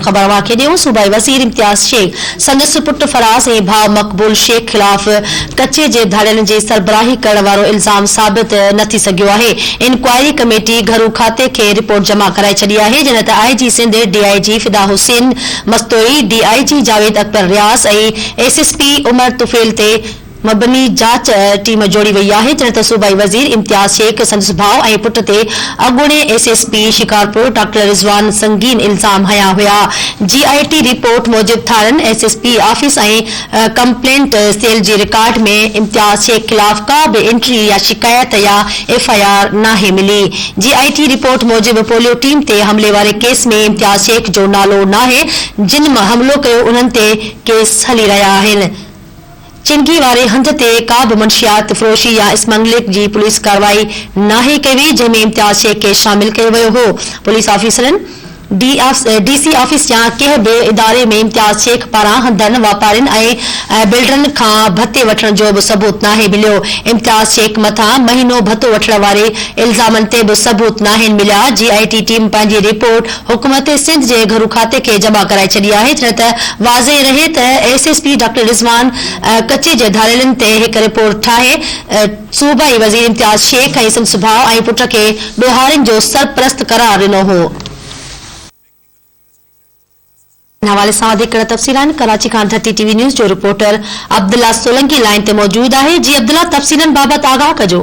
اهم خبر اوهان کي ڏيون، صوبائي وزير امتياز شيخ، سندس پٽ فراز ۽ ڀاء مقبول شيخ خلاف ڪچي جي ڌاڙيلن جي سربراهي ڪرڻ وارو الزام ثابت نه ٿي سگهيو آهي، انڪوائري ڪميٽي گهرو کاتي کي رپورٽ جمع ڪرائي ڇڏي آهي، جڏهن ته I G Sindh, D I G Fida Hussain Mastoi, D I G Javed Akbar Riaz ۽ S S P Umar Tufail تي مبني جاچ ٽيم جوڙي وئي آهي، جڏهن ته صوبائي وزير امتياز شيخ، سندس ڀاء ۽ پٽ تي اڳوڻي S S P Shikarpur doctor Rizwan سنگين الزام هنيا هيا. جي آء ٽي رپورٽ موجب ٿاڻن، S S P office ۽ complaint cell جي رڪارڊ ۾ امتياز شيخ خلاف ڪا به انٽري يا شڪايت يا ايف I R ناهي ملي. جي آء ٽي رپورٽ موجب پوليو ٽيم تي حملي واري ڪيس ۾ امتياز شيخ جو نالو ناهي، جن حملو ڪيو انهن تي ڪيس هلي رهيا آهن. چنگي واري هنڌ تي ڪا به منشيات فروشي يا اسمگلنگ جي پوليس ڪارروائي ناهي ڪئي وئي جنهن ۾ امتياز شيخ کي شامل ڪيو ويو هو. پوليس آفيسرن ڊي سي آفيس يا ڪنهن به اداري ۾ امتياز شيخ پاران هنڌن، واپارين ۽ بلڊرن کان ڀتي وٺڻ جو به ثبوت ناهي مليو. امتياز شيخ مٿان مهينو ڀتو وٺڻ واري الزامن تي به ثبوت ناهن مليا. جي آء ٽي ٽيم پنهنجي رپورٽ حڪومت سنڌ جي گهرو کاتي کي جمع ڪرائي ڇڏي آهي جڏهن ته واضح رهي ته S S P doctor Rizwan ڪچي جي ڌاڙيلن تي هڪ رپورٽ ٺاهي صوبائي وزير امتياز شيخ ۽ سندس ڀاء ۽ پٽ کي ڏوهارين جو سرپرست قرار ڏنو هو. ان حوالي سان وڌيڪ ڪهڙا تفصيل آهن ڪراچي کان ڌرتي ٽي وي نيوز جو رپورٽر عبدالله سولنگي لائين تي موجود آهي جي عبدالله تفصيلن بابت آگاهه ڪجو.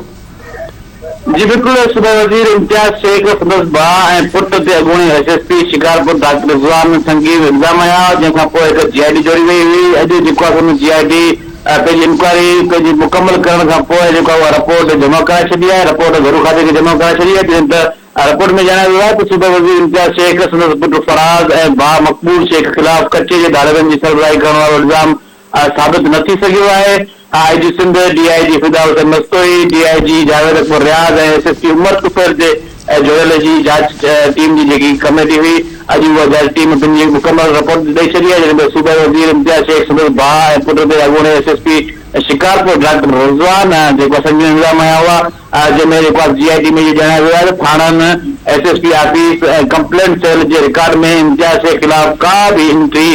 جي بلڪل صوبائي وزير امتياز شيخ سندس ڀاء ۽ پٽ تي اڳوڻي S S P Shikarpur doctor Rizwan سنگين الزام هنيا هئا جنهن کان پوء هڪ جي آء ٽي جوڙي وئي هئي اڄ جيڪو آهي سو ان جي آء ٽي پنهنجي انڪوائري پنهنجي مڪمل ڪرڻ کان پوء جيڪو آهي اها رپورٽ جمع ڪرائي ڇڏي آهي رپورٽ گهرو کاتي کي جمع ڪرائي ڇڏي آهي جڏهن ته رپورٽ ۾ ڄاڻايو ويو آهي ته صوبائي وزير امتياز شيخ سندس پٽ فراز ۽ ڀاء مقبول شيخ خلاف ڪچي جي ڌاڙيلن جي سربراهي ڪرڻ وارو الزام ثابت نه ٿي سگهيو آهي. I G Sindh, D I G Fida Hussain Mastoi, D I G Javed Akbar Riaz ۽ S S P Umar Tufail تي جوڙيل جي جاچ ٽيم جي جيڪي ڪميٽي هئي اڄ اها جاچ ٽيم پنهنجي مڪمل رپورٽ ڏئي ڇڏي آهي جڏهن ته صوبائي وزير امتياز شيخ سندس ڀاء ۽ پٽ تي اڳوڻي S S P Shikarpur doctor Rizwan جيڪو سنگين الزام هنيا هئا. جنهن ۾ جيڪو آهي جي آء ٽي ۾ اهو ڄاڻايو ويو آهي ته ٿاڻن، S S P office ۽ complaint cell جي رڪارڊ ۾ امتياز شيخ خلاف ڪا به انٽري،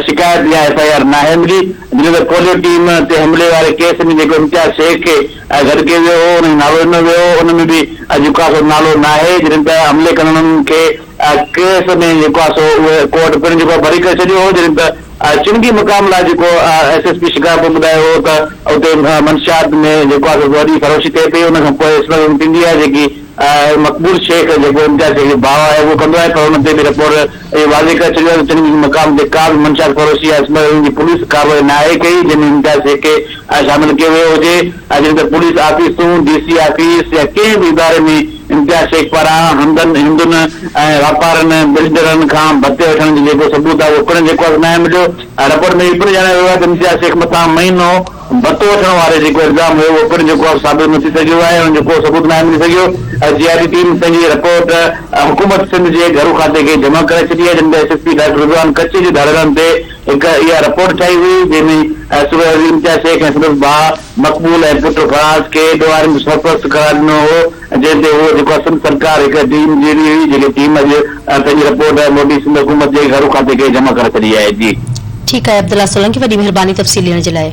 شڪايت يا ايف I R ناهي ملي، جڏهن ته پوليو ٽيم تي حملي واري ڪيس ۾ جيڪو امتياز شيخ کي گڏ ڪيو ويو هو ان جو نالو ڏنو ويو هو ان ۾ به جيڪو آهي سو نالو ناهي، جڏهن ته حملي ڪندڙن کي ڪيس ۾ جيڪو آهي سو اهي ڪورٽ پڻ جيڪو آهي بري ڪري ڇڏيو هو، جڏهن ته چنگي مقام لاء جيڪو ايس ايس پي شڪارپور ٻڌايو هو ته اتي منشيات ۾ جيڪو آهي سو وڏي فروشي ٿئي پئي ان کان پوء اسمگلنگ ٿيندي آهي جيڪي مقبول شيخ جيڪو امتياز شيخ جو ڀاء آهي اهو ڪندو آهي پر ان تي به رپورٽ اهو واضح ڪري ڇڏيو آهي ته چنگي مقام تي ڪا به منشيات فروشي يا اسمگلنگ جي پوليس ڪارروائي ناهي ڪئي جنهن ۾ امتياز شيخ کي شامل ڪيو ويو هجي جڏهن ته پوليس آفيسون، ڊي سي آفيس يا ڪنهن به اداري ۾ امتياز شيخ پاران هندن هندن ۽ واپارين بلڊرن کان ڀتي وٺڻ جو جيڪو ثبوت آهي اهو پڻ جيڪو آهي ناهي مليو ۽ رپورٽ ۾ اهو پڻ ڄاڻايو ويو آهي ته امتياز شيخ مٿان مهينو ڀتو وٺڻ واري جيڪو الزام هيو اهو پڻ جيڪو آهي ثابت نه ٿي سگهيو آهي ان جو ڪو ثبوت ناهي ملي سگهيو ۽ جي آء ٽي ٽيم پنهنجي رپورٽ حڪومت سنڌ جي گهرو کاتي کي جمع ڪرائي ڇڏي آهي جنهن تي S S P doctor Rizwan ڪچي جي ڌاڙيلن تي هڪ اها رپورٽ ٺاهي هئي جنهن ۾ صوبائي وزير امتياز شيخ ۽ سندس ڀاء مقبول ۽ پٽ فراز کي ڏوهارين جو سرپرست قرار ڏنو هو جنهن تي هو جيڪو آهي سنڌ سرڪار هڪ ٽيم جوڙي هئي جيڪي ٽيم اڄ پنهنجي رپورٽ موٽي سنڌ حڪومت جي گهرو کاتي کي جمع ڪري ڇڏي آهي جي. ٺيڪ آهي عبدالله سولنگي وڏي مهرباني تفصيل ڏيڻ جي لاء.